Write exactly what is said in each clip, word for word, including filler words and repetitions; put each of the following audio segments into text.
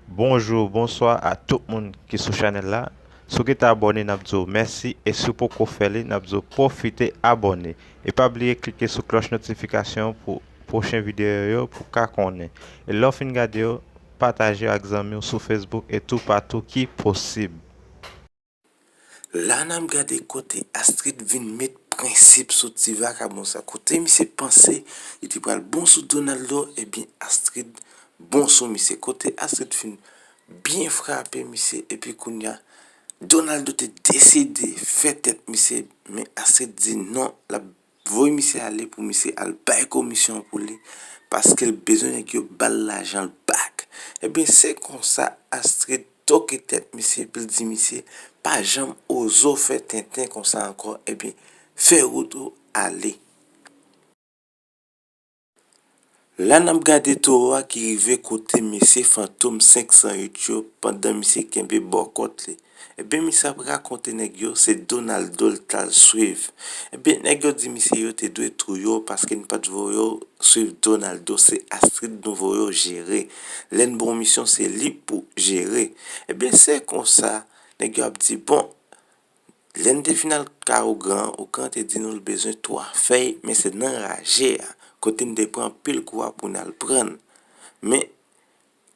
Bonjou, bonswa a tout moun ki sou chanèl la. Si w gentan abòne, n ap di w mèsi, e si w poko fè li, n ap di w pwofite abòne. E pa bliye klike sou klòch notifikasyon pou pwochen videyo yo pou w ka konnen. E lè w fin gade yo, pataje yo ak zanmi w sou Facebook e toupatou ki posib. La n ap gade kote Astrid vin met prensip sou ti vakabon sa. Kote misye panse li te pral bon sou Donaldo, ebyen Astrid bon sou misye. Kote Astrid fin byen frape misye, epi kounye a, Donaldo te deside fè tèt misye, men Astrid di non, l ap voye misye ale pou misye al bay komisyon pou li, paske l bezwen nèg yo ba l lajan l back. Ebyen, se konsa Astrid toke tèt misye, epi l di misye, pa janm oze w fè tenten konsa ankò, ebyen, fè wout ou ale. La n ap gade towo a ki rive kote mesye Fantom senk san uit yo pandan misye kenbe bò kont li. Ebyen, misye ap rakonte nèg yo se Donaldo l t al swiv. Ebyen, nèg yo di misye yo te dwe touye w paske n pa t voye w swiv Donaldo, se Astrid nou voye w jere. Lè n ba w misyon, se li pou jere. Ebyen, se konsa, nèg yo ap di, bon, lè n te fin al kay Ogran an, Ogran te di nou l bezwen twa fèy, men se nan raje a, kote n te pran anpil kou a pou n al pran l. Men,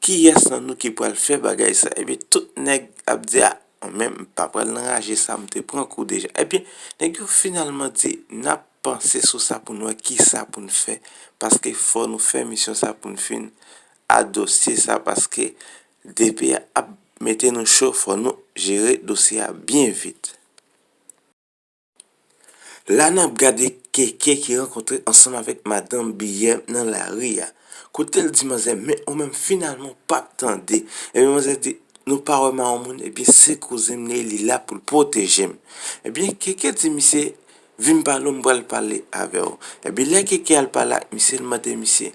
kiyès nan nou ki pral fè bagay sa? Ebyen, tout nèg ap di, a, mwen menm, m pa pral nan raje sa, m te pran kou deja. Ebyen, nèg yo finalman di, n ap panse sou sa pou n wè kisa pou n fè, paske fò nou fè misyon sa pou n fin a dosye sa, paske D P a ap mete nou cho, fò nou jere dosye a byen vit. La n ap gade Keke ki rankontre ansanm avèk madanm Biyè nan lari a. Kote l di manzè, men ou menm finalman w p ap tande. Ebyen manzè di, nou pa wè m a yon moun, ebyen se kouzen m li ye, li la pou l pwoteje m. Ebyen Keke di misye, vin pale w, m pral pale avè w. Ebyen lè Keke al pale ak misye, l mande misye,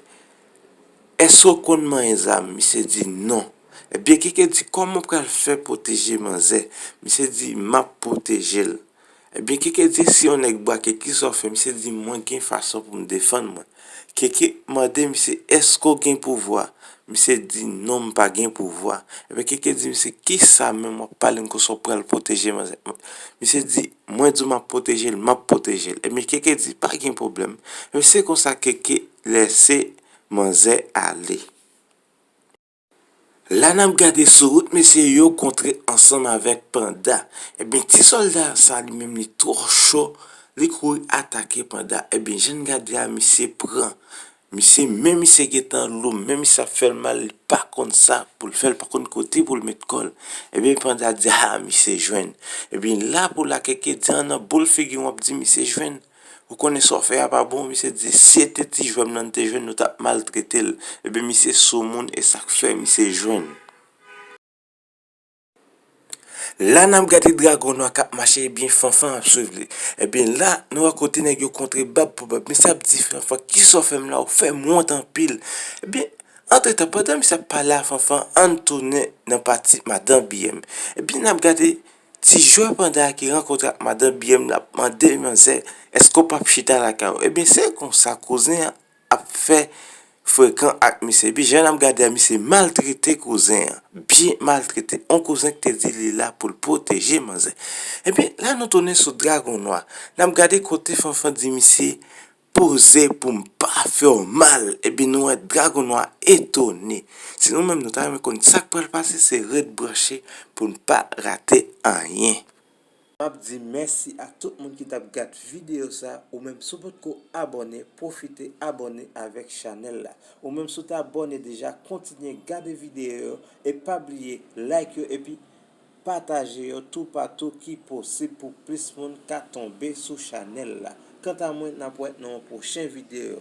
èske w konn manyen zam? Misye di non. Ebyen Keke di, kòman w pral fè pwoteje manzè? Misye di, m ap pwoteje l. Ebyen Keke di, si yon nèg brake, kisa w fè? Misye di, mwen gen fason pou m defann mwen. Keke mande misye, èske w gen pouvwa? Misye di, non, m pa gen pouvwa. Ebyen Keke di misye, kisa menm w ap pale m konsa w pral pwoteje manzè? Misye di, mwen di w m ap pwoteje l, m ap pwoteje l. Ebyen Keke di, pa gen pwoblèm. Ebyen se konsa Keke lèse manzè ale. La n ap gade sou wout mesye yo kontre ansanm avèk Panda. Ebyen ti sòlda sa li menm li twò cho, li kouri atake Panda. Ebyen jan n gade a misye pran. Misye men misye gentan lou, men misye ap fè l mal, li pa konn sa pou l fè, li pa konn kote pou l met kò l. Ebyen Panda di, a misye jwenn. Ebyen la pou la Keke di, an nan boul figi w ap di misye jwenn. Ou konnen sa w fè a pa bon, misye di, si se te ti jwè m nan te jwenn, nou t ap maltrete l. Ebyen misye sou moun e sa k fè misye jwenn. La n ap gade dragon nwa k ap mache, ebyen Fanfan ap swiv li. Ebyen la, nou wè kote nèg yo kontre bab pou bab. Misye ap di Fanfan, kisa w fè m la, ou fè m wont anpil. Ebyen, antretan, pandan misye ap pale a Fanfan, ann tounen nan pati madan Biyè m. Ebyen n ap gade ti jwè Panda a ki rankontre ak madan Biyè m, l ap mande manzè, èske w p ap chita lakay ou? Ebyen se konsa kouzen an ap fè frekan ak misye. Epi jan n ap gade a, misye maltrete kouzen an, byen maltrete. On kouzen ki te di li la pou l pwoteje manzè. Ebyen la nou tounen sou dragon nwa. N ap gade kote Fanfan di misye, poze pou m pa fè w mal. Ebyen nou wè dragon nwa etone. Si nou menm nou ta renmen konn sa k pral pase, se ret branche pou n pa rate anyen. M ap di mèsi a tout moun ki t ap gad videyo sa. Ou menm si w potko abòne, pwofite abòne avèk chanèl la. Ou menm si w te abòne deja, kontinye gade videyo yo e pa bliye like yo epi pataje yo toupatou ki posib pou plis moun ka tonbe sou chanèl la. Kanta mwen, n ap wè nan yon pwochen videyo.